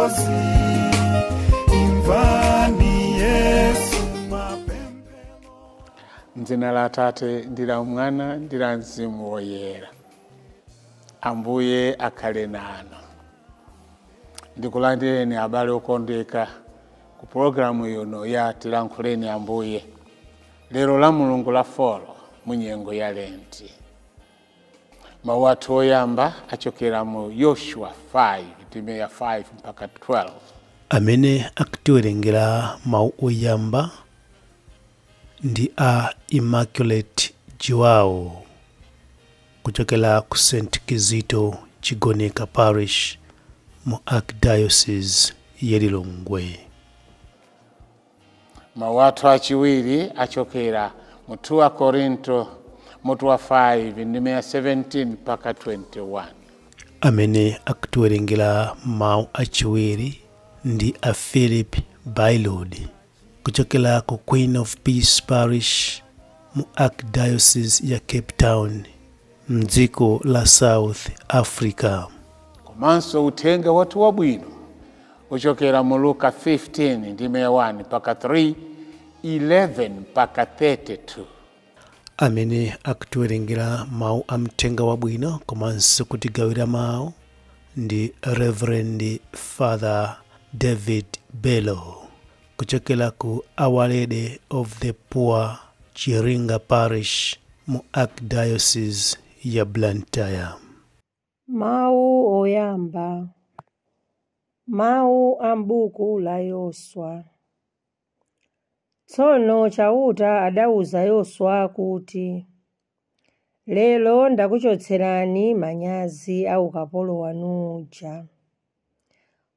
Misozi, imvani Yesu mapemphero. Mdzina la Atate ndi la Mwana ndi la Mzimu Woyera. Ambuye akhale nanu. Ndikulandireni abale okondeka ku pologalamu ino ya Tilankhuleni Ambuye, lero la Mulungu la folo mu nyengo ya Lenti. Mawu athu oyamba achokera mu Yoshua 5 ndime ya 5 mpaka 12. Amene akutiwerengera mawu oyamba ndi a Immaculate Joao kuchokera ku St Kizito Chigoneka Parish mu Archdiocese ya Lilongwe. Mawu athu achiwiri achokera mu 2 Korinto mutu wa 5 ndime ya 17 mpaka 21. Amene akutiwerengera mawu achiwiri ndi a Philip Bailod kuchokera ku Queen of Peace Parish mu Archdiocese ya Cape Town mdziko la South Africa. Komanso uthenga wathu wabwino uchokera mu Luka 15 ndime ya 1 mpaka 3, 11 mpaka 32. Amene akutiwerengera mawu a mthenga wabwino komanso kutigawira mawu ndi Reverend Father David Bello kuchokera ku Our Lady of the Poor Chiringa Parish mu Archdiocese ya Blantyre. Mawu oyamba. Mawu a m'buku la Yoswa. Tsono Chauta adawuza Yoswa kuti, lero ndakuchotserani manyazi a ukapolo wanu uja,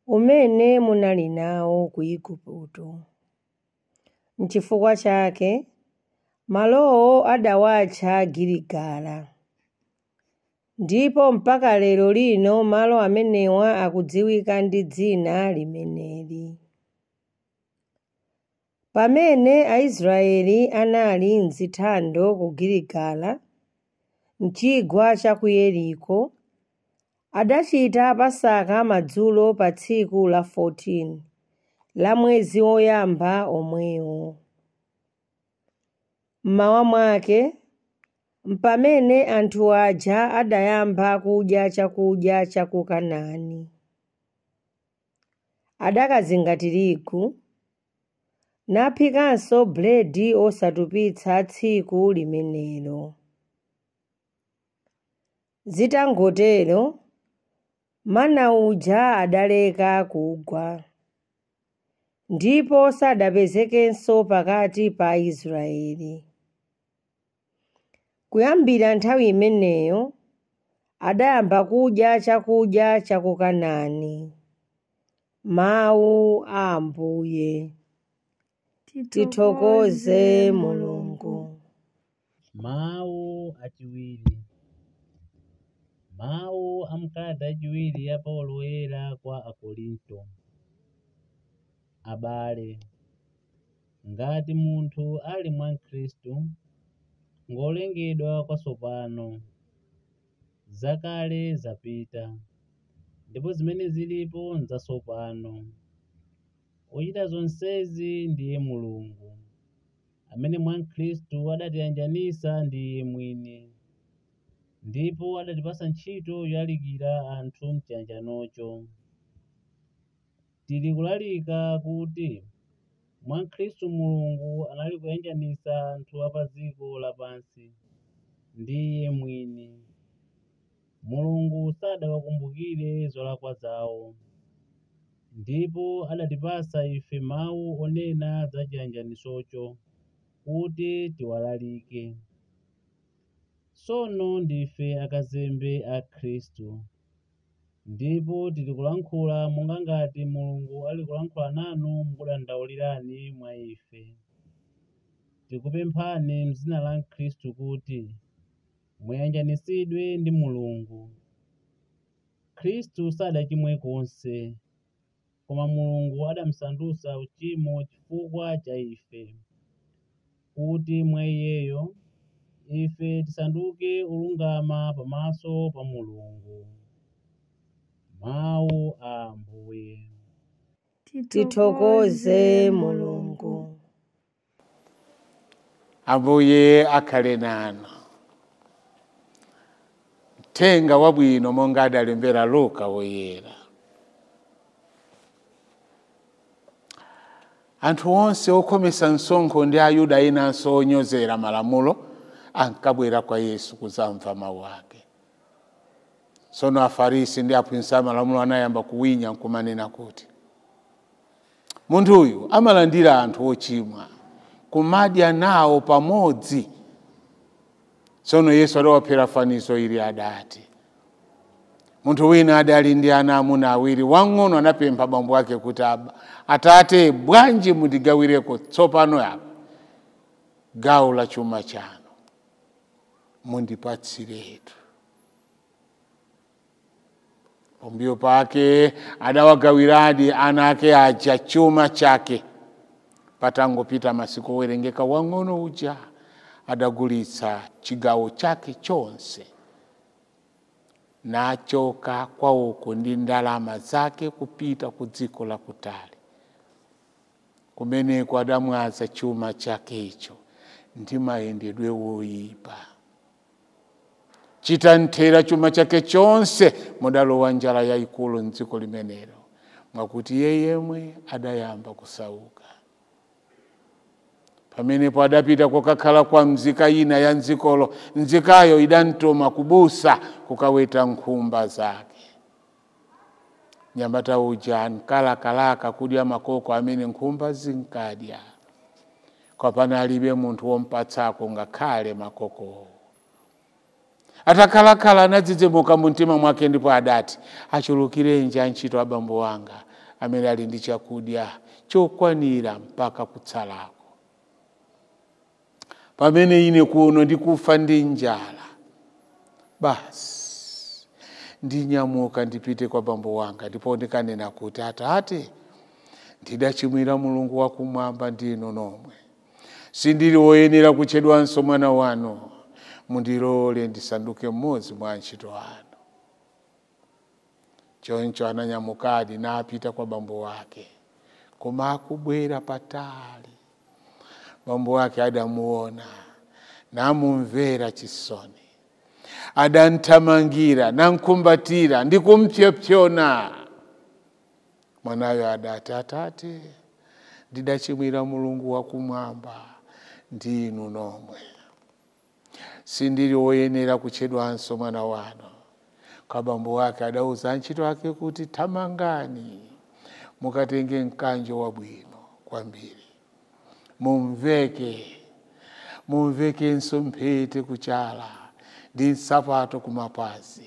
umene munali nawo ku Igupto. N'chifukwa chake malowo adawatcha Giligala. Ndipo mpaka lero lino malo amenewa akudziwika ndi dzina limeneli. Pamene Aisraeli anali m'zithando ku Giligala, m'chigwa cha ku Yeriko, adachita Paska madzulo pa tsiku la 14 la mwezi woyamba omwewo. Mmawa mwake, mpamene anthu aja adayamba kudya chakudya cha ku Kanaani. Adakazinga tirigu, naphikanso buledi osatupitsa tsiku limenelo. Zitangotero, mana uja adaleka kugwa, ndipo sadapezekenso pakati pa Aisraeli. Kuyambira nthawi imeneyo, adayamba kudya chakudya cha ku Kanaani. Mawu a Ambuye. Tithokoze Mulungu. Mawu achiwiri. Mawu a mkalata yachiwiri ya Paulo woyera kwa Akorinto. Abale, ngati munthu ali mwa Khristu, ngolengedwa kwatsopano. Zakale zapita, ndipo zimene zilipo nzatsopano. Ochita zonsezi ndiye Mulungu, amene mwa Khristu adatiyanjanitsa ndi Iye mwini, ndipo adatipatsa ntchito yolalikira anthu m'chiyanjanocho. Tili kulalika kuti mwa Khristu Mulungu anali kuyanjanitsa anthu a pa dziko lapansi ndi Iye mwini. Mulungu sadawakumbukire zolakwa zawo, ndipo adatipatsa ife mawu onena za chiyanjanisocho kuti tiwalalike. Tsono ndife akazembe a Khristu, ndipo tili kulankhula monga ngati Mulungu ali kulankhula nanu mukudandaulirani mwa ife. Tikupemphani m'dzina la Khristu kuti muyanjanisidwe ndi Mulungu. Khristu sadachimwe konse, koma Mulungu adamusandutsa uchimo chifukwa cha ife, kuti mwa Iyeyo ife tisanduke olungama pamaso pa Mulungu. Mawu a Ambuye. Tithokoze Mulungu. Ambuye akhale nanu. Mthenga wabwino monga adalembera Luka woyera. Anthu onse okhomesa msonkho ndi Ayuda enanso onyozera malamulo ankabwera kwa Yesu kuzamva mawu ake. Tsono Afarisi ndi aphunzitsi amalamulo anayamba kuwinya nkumanena kuti, munthu uyu amalandira anthu ochimwa, kumadya nawo pamodzi. Tsono Yesu adawaphera fanizo ili, adati, munthu wina adali ndi ana amuna awiri. Wang'ono anapempha bambo ake kuti, atate, bwanji mundigawireko tsopano apa gawo la chuma chanu, mundipatsiretu. Pambuyo pake adawagawiradi ana ake aja chuma chake. Patangopita masiku owerengeka, wang'ono uja adagulitsa chigawo chake chonse nachoka kwawoko ndi ndalama zake kupita ku dziko lakutali. Kumeneko adamwaza chuma chake icho ndi mayendedwe woyipa. Chitanthera chuma chake chonse, mudalowa njala yayikulu mdziko limenelo, mwakuti iye yemwe adayamba kusauka. Pamenepo adapita kukakhala kwa mzika ina ya mdzikolo. Mzikayo idamtuma kubusa kukaweta nkhumba zake. Nyamata uja ankalakalaka kudya makoko amene nkhumba zinkadya, koma panalibe munthu wompatsako ngakhale makokowo. Atakhalakhala anadzidzimuka mumtima mwake, ndipo adati, achulukirenji antchito abambo wanga amene ali ndi chakudya chokwanira mpaka kutsalako, pamene ine kuno ndikufa ndi njala. Basi ndinyamuka ndipite kwa bambo wanga, ndipo ndikanena kuti, atate, ndidachimwira Mulungu wakumwamba ndi inu nomwe. Sindili woyenera kutchedwanso mwana wanu. Mundilole ndisanduke mmodzi mwa antchito anu. Choncho ananyamukadi napita kwa bambo wake. Koma akubwera patali, bambo wake adamuona namumvera chisoni. Adamthamangira namkumbatira ndi kumpsopsona. Mwanayo adati, atate, ndidachimwira Mulungu wakumwamba ndi inu nomwe. Sindili woyenera kutchedwanso mwana wanu. Kwa bambo wake adauza antchito ake kuti, thamangani mukatenge mkanjo wabwino kwambiri, mumveke, mumvekenso mphete kuchala ndi nsapato kumapazi.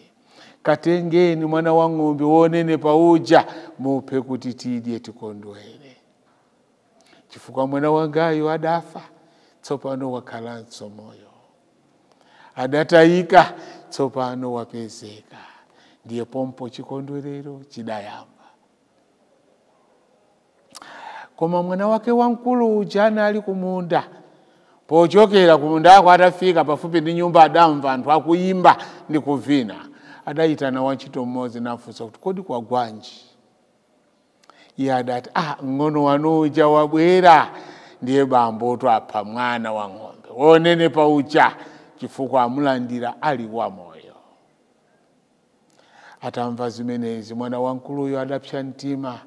Katengeni mwana wa ng'ombe wonenepa uja, muphe kuti tidye tikondwere, chifukwa mwana wangayo adafa, tsopano wakhalanso moyo, adatayika, tsopano wapezeka. Ndiye pompo chikondwerero chidayamba. Koma mwana wake wamkulu uja anali kumunda. Pochokera kumundako, atafika pafupi ndi nyumba, adamva anthu akuyimba ndi kuvina. Adayitana wantchito mmodzi nafunsa kuti, kodi kwagwanji? Iye adati, ah, mng'ono wanu uja wabwera, ndiye bambo apha mwana wa ng'ombe wonenepa uja, chifukwa amulandira ali wamoyo. Atamva zimenezi, mwana wamkuluyo adapsa mtima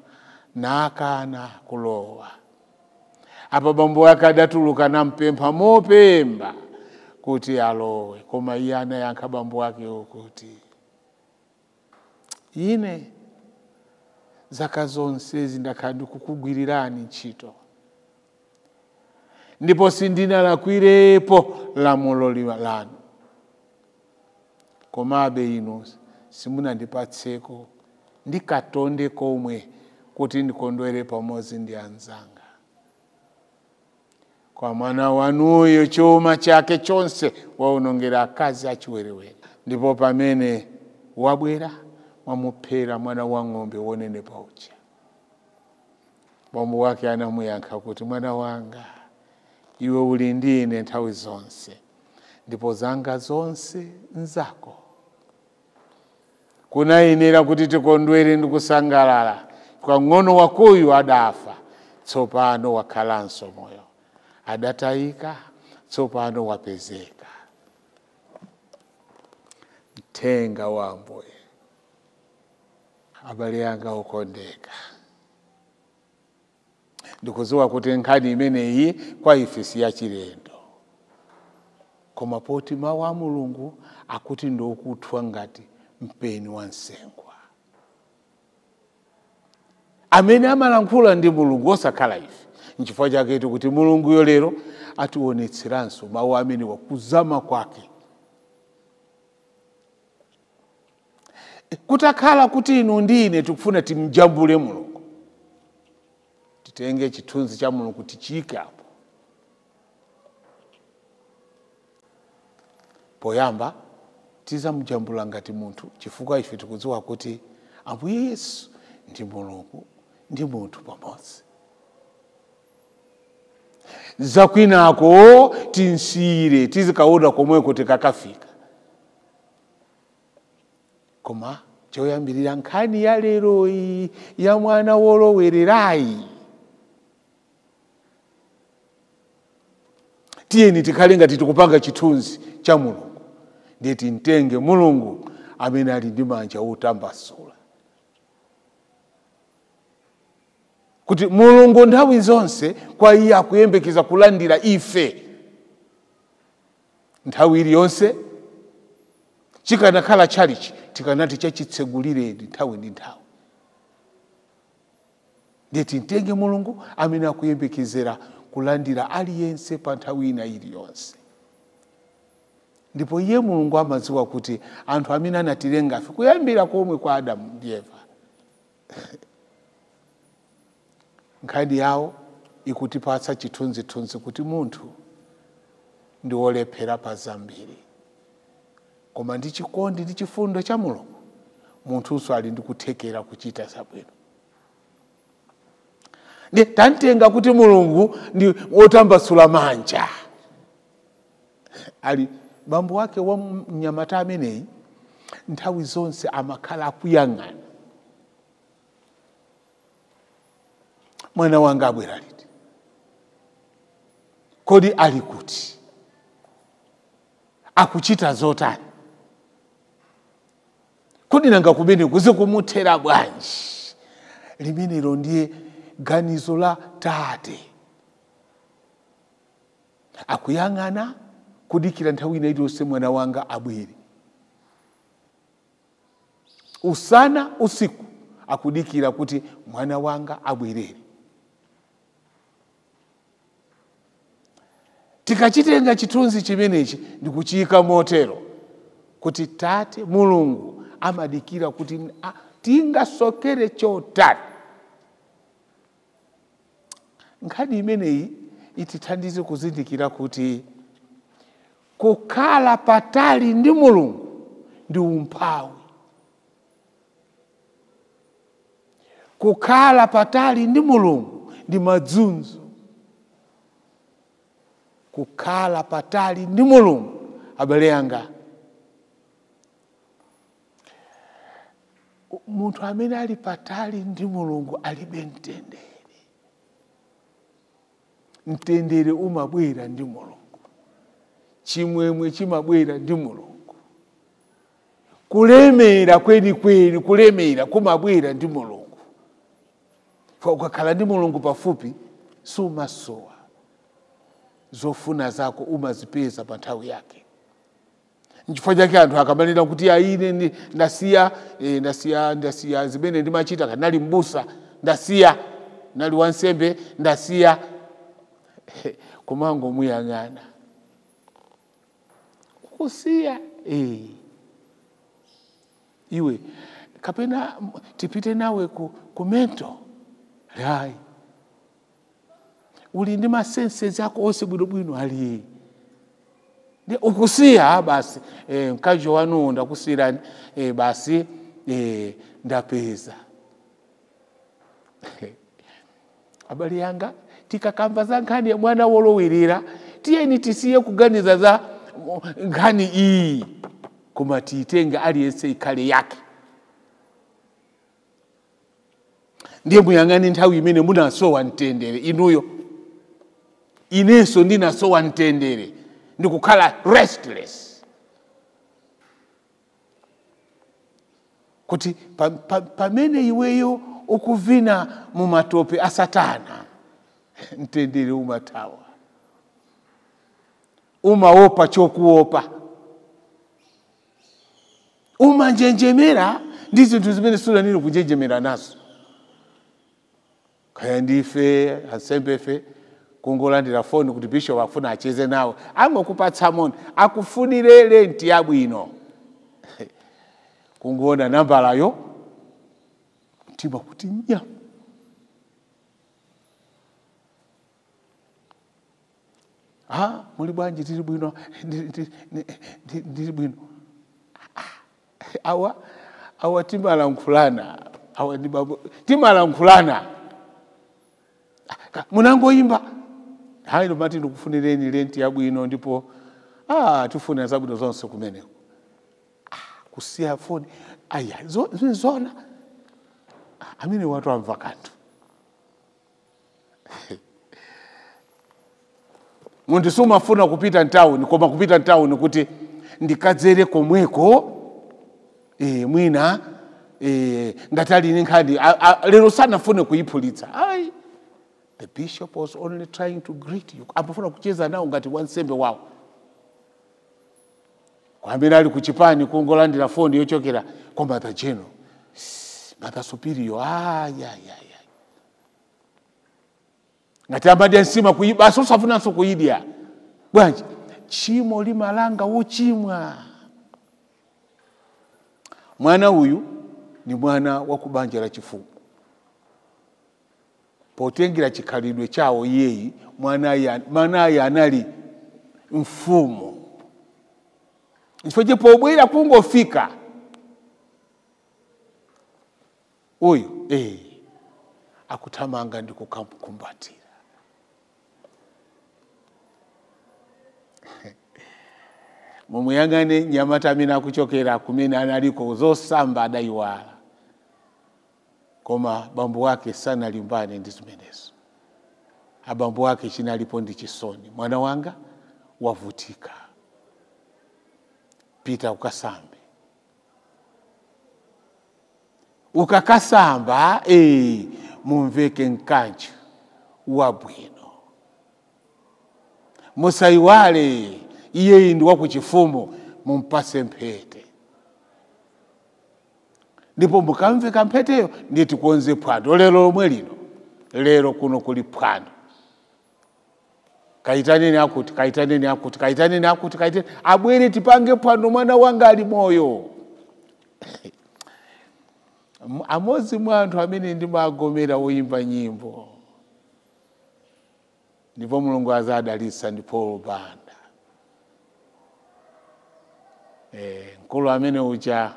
nakana kulowa. Apa bambo ake adatuluka nampempha mopemba kuti alowe, koma iye anayankha bambo ake kuti, ine zaka zonsezi ndakhala ndikukugwirirani ntchito, ndipo sindinalakwirepo lamulo lanu, komabe inu simunandipatseko ndikatonde komwe kuti ndikondwere pamodzi ndi anzanga. Kwa mwana wanuyo chuma chake chonse waonongera akazi achiwerewere, ndipo pamene wabwera mwamuphera mwana wa ng'ombe wonenepa uja. Bambo wake anamuyankha kuti, mwana wanga, iwe uli ndi ine nthawi zonse, ndipo zanga zonse nzako. Kunayenera kuti tikondwere ndi kusangalala, Kang'ono wakoyu adafa, tsopano wakhalanso moyo. Adatayika, tsopano wapezeka. Mthenga wa Ambuye. Abale anga okondeka, ndikudziwa kuti nkhani imeneyi kwa ife si yachilendo, koma poti mawu a Mulungu akuti ndokuthwa ngati mpeni wa nsengwa, amene amalankhula ndi Mulungu osakhala ife. Nchifukwa chake kuti Mulunguyo lero ationetseranso mawu amene wakuzama kwake. Kutakhala kuti inu ndi ine tikufuna timjambule Mulungu, titenge chithunzi cha Mulungu tichiyike apo. Poyamba tizamujambula ngati munthu, chifukwa ife tikudziwa kuti Ambuye Yesu ndi Mulungu ndi munthu pamodzi. Zakwinako tinsire tizikaona komweko tikakafika. Koma choyambirira nkhani ya leroyi ya mwana wolowererayi, tiyeni tikhale ngati tikupanga chithunzi cha Mulungu, ndiye timtenge Mulungu amene ali ndi manja otambasula, kuti Mulungu nthawi zonse kwa iye akuyembekeza kulandira ife nthawi iliyonse. Chikanakhala chalichi tikanati chachitsegulireni nthawi ndi nthawi. Ndiye timtenge Mulungu amene akuyembekezera kulandira aliyense pa nthawi ina iliyonse. Ndipo iye Mulungu amadziwa kuti anthu amene anatilenga ife kuyambira komwe kwa Adamu ndi Eva, nkhani yawo ikutipatsa chithunzithunzi kuti munthu ndi wolephera pa zambiri, koma ndi chikondi ndi chifundo cha Mulungu munthunso ali ndi kuthekera kuchita zabwino. Ndi tantenga kuti Mulungu ndi wotambasula manja. Ali bambo wake wa mnyamata ameneyi nthawi zonse amakhala akuyang'ana, mwana wanga abwera liti? Kodi ali kuti? Akuchita zotani? Kodi nanga kumene kuzikumuthera bwanji? Limenelo ndiye ganizo la tate. Akuyang'ana kudikira nthawi ina iliyonse mwana wanga abwere. Usana usiku akudikira kuti mwana wanga abwerere. Tikachitenga chithunzi chimenechi ndikuchiyika motero kuti tate Mulungu amadikira kuti tingasokere chotani. Nkhani imeneyi itithandize kuzindikira kuti kukhala patali ndi Mulungu ndi umphawi. Kukhala patali ndi Mulungu ndi madzunzo. Kukhala patali ndi Mulungu, abale anga, munthu amene ali patali ndi Mulungu alibe mtendere. Mtendere umabwera ndi Mulungu, chimwemwe chimabwera ndi Mulungu, kulemera kwenikweni, kulemera kumabwera ndi Mulungu. Ukakhala ndi Mulungu pafupi sumasowa, zofuna zako umazipeza pa nthawi yake. Nchifukwa chake anthu akamanena kuti aine ndasiya ndasiya zimene ndimachita, kanali mbusa ndasiya, nali wansembe ndasiya, kumangomuyang'ana kusiya iwe kapena tipite nawe ku mento lai uli ndi masenses ako onse bwinobwino ali ukusiya basi mkazi wanu ndakusiyirani basi ndapeza. Abale yanga, tikakamba za nkhani ya mwana wolowirira, tiyeni tisiye kuganiza za nkhani iyi, koma tiitenge aliyense ikhale yake. Ndiye muyang'ane nthawi imene munasowa mtendere inuyo. Inenso ndinasowa mtendere, ndikukhala restless. Kuti pamene iweyo ukuvina mumatope a Satana, mtendere umathawa. Umaopa chokuopa. Umanjenjemera ndi zinthu zimene sulanire kunjenjemera nazo. Kaya ndife ansembefe kungolandira foni kuti bishop akufuna acheze nawe, angokupatsa moni, akufunire lenti yabwino. Kungoona nambalayo mtima kuti nya. Ah, muli bwanji? Tili bwino, ndili bwino. Awa timalankhulana, awa ndi babo timalankhulana. Munangoyimba hayi lomati ndikufunireni lenti yabwino, ndipo tifuna zabwino zonse kumeneko. Kusiya foni aya zona amene watu amva kanthu. Munthu sumafuna kupita mtawuni, koma kupita mtawuni kuti ndikadzere komweko, mwina ngati ali ndi nkhani lero sanafune kuyiphulitsa. Ayi, the bishop was only trying to greet you. Amafuna kucheza nawo ngati wansembe wawo. Kwamene ali kuchipani kungolandira foni yochokera kwa Mother General, Mother Superior. Ya. Ngati amadya nsima kuyiba, safunanso kuyidya. Bwanji tchimo limalanga wochimwa. Mwana uyu ni mwana wa kubanja la chifumu. Potengera chikhalidwe chawo iyeyi, mwanayi anali mfumu. Chifukwa pobwera kungofika uyu akuthamanga ndi kukamkumbatira. Mumuyang'ane nyamata amene akuchokera kumene analiko zosamba adayiwala, koma bambo wake sanalimbane ndi zimenezo. Abambo wake chinalipo ndi chisoni, mwana wanga wavutika, pita ukasambe. Ukakasamba mumveke mkanjo wabwino. Musayiwale iye ndi wakuchifumu, mumpase mphete. Ndipo mukamveka mpheteyo ndiye tikonze phwando lero lomwe lino. Lero kuno kuli phwando. Kaitaneni akuti, kaitaneni akuti, kaitaneni akuti, kaitaneni abwere tipange phwando, mwana wanga ali moyo. Amodzi mwa anthu amene ndimagomera woyimba nyimbo, ndipo Mulungu azadalitsa ndi Paul Banda. Mkulu amene uja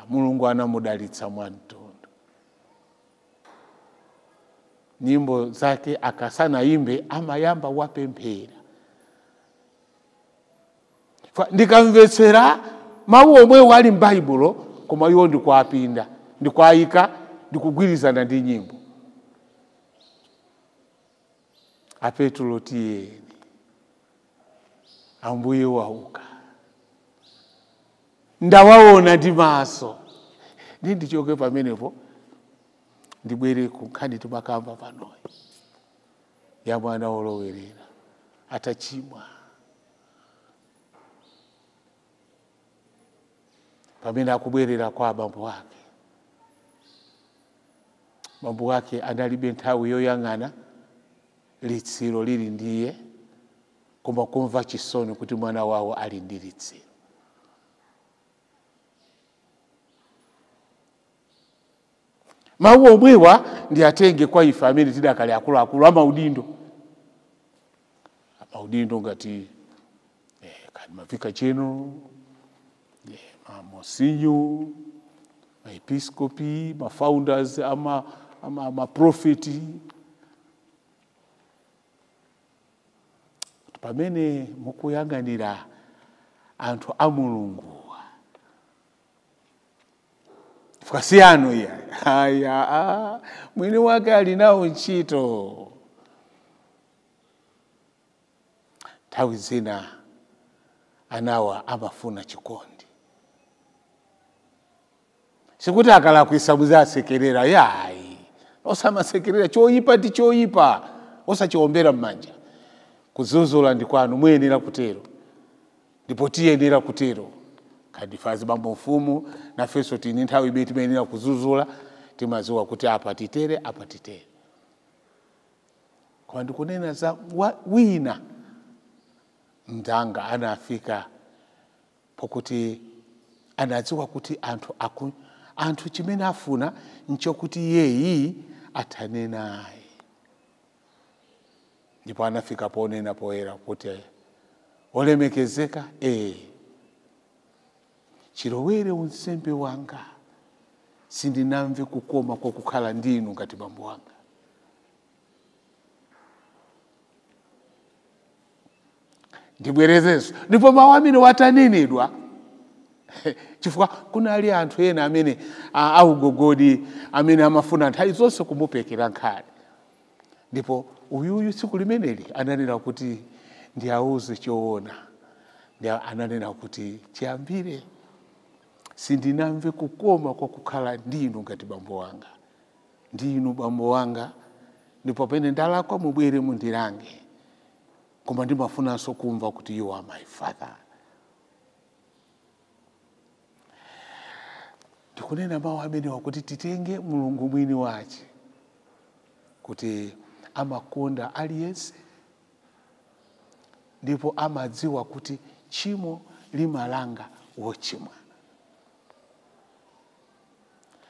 Mulungu anamudalitsa mwamtundu. Nyimbo zake akasanaimbe amayamba wapemphera. Ndikamvetsera mawu omwewo ali m'Baibulo, koma iwo ndikuapinda, ndikuayika, ndikugwirizana ndi nyimbo. Apetulo tiyeni, Ambuye wauka, ndawaona ndi maso. Ndi ndichoke pamenepo ndibwere ku nkhani timakamba panoyi ya mwana wolowerera atachimwa. Pamene akubwerera kwa abambo ake, bambo ake analibe nthawi yoyang'ana litsiro lili ndiye, koma kumva chisoni kuti mwana wawo ali ndi litsiro. Mawu omwewa ndi atenge kwa ife amene tidakali akuluakulu amaudindo. Amaudindo ngati kadi mavika general, mamonsinyo, maepiskopi, mafounders, amaprofeti. Pamene mukuyang'anira anthu a Mulungu, Chifukwa si anu iya. Aya, mwini wake ali nawo ntchito. Nthawi zina anawa amafuna chikondi. Sikuti akalakwisa muzasekerera, yayi. Osamasekerera, choyipa ndi choyipa, osachiombera m'manja. Kudzudzula ndi kwanu, muyenera kutero. Ndipo tiyenera kutero. Kadifazi bambo mfumu, nafenso tini nthawi imene timayenera kudzudzula, timadziwa kuti apa titere, apa titere. Koma ndikunena za wina mdzanga anafika pokuti anadziwa kuti anthu chimene afuna nchokuti iyeyi athane naye. Ndipo anafika ponena poyera kuti olemekezeka, chilowere unsembe wanga sindinamve kukoma kwa kukhala ndinu ngati bambo wanga. Ndibwerezenso, ndipo mawu amene watanenedwa, chifukwa kunali anthu ena amene augogodi amene amafuna nthawi zonse kumupekera nkhani. Ndipo uyuyu tsiku limeneli ananena kuti ndiauze choona. Ndi ananena kuti chiyambire sindinamve kukoma kwa kukhala ndinu ngati bambo wanga. Ndinu bambo wanga, ndipo pamene ndalakwa mubwere mundilange. Koma ndimafunanso kumva kuti you are my father. Ndikunena mawu amenewa kuti titenge Mulungu mwini wace, kuti amakonda aliyense, ndipo amadziwa kuti tchimo limalanga wochimwa.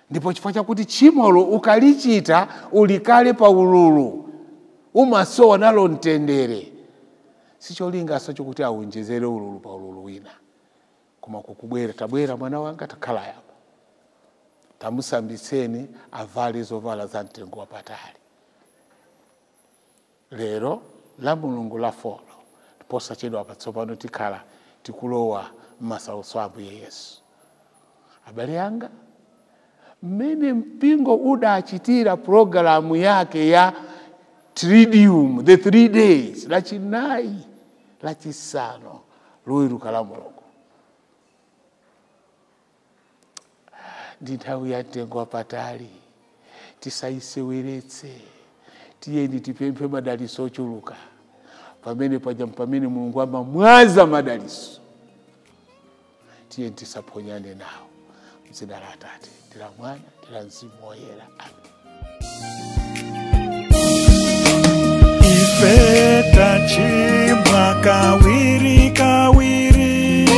Ndipo chifukwa chakuti tchimolo ukalichita ulikale pa ululu, umasowa nalo mtendere. Sicholingaso chokuti awonjezere ululu pa ululu wina, koma kukubwera, tabwera mwana wanga, takhala yapa, tamusambitseni avale zovala za mtengo wapatali. Lero la Mulungu la folo, posachedwa patsopano tikhala tikulowa m'masautso a Ambuye Yesu. Abale anga, mmene mpingo udachitira programu yake ya Triduum, the 3 days, lachinayi, lachisanu, loweruka la Mulungu, ndi nthawi ya mtengo wapatali, tisayiseweretse. Tiyeni tipemphe madalitso ochuluka. Pamene paja pamene Mulungu amamwaza madalitso, tiyeni tisaphonyane nawo. Mdzina la Atate ndi la Mwana ndi la Mzimu Woyera. Amen. Ife tachimwa kawiri kawiri,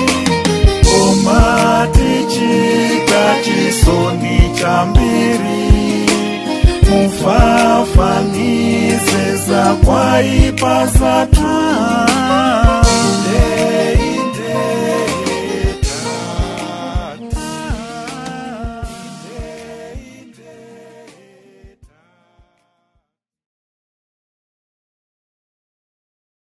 koma tichita chisoni chambiri, mufafanise za kwaipa zathu.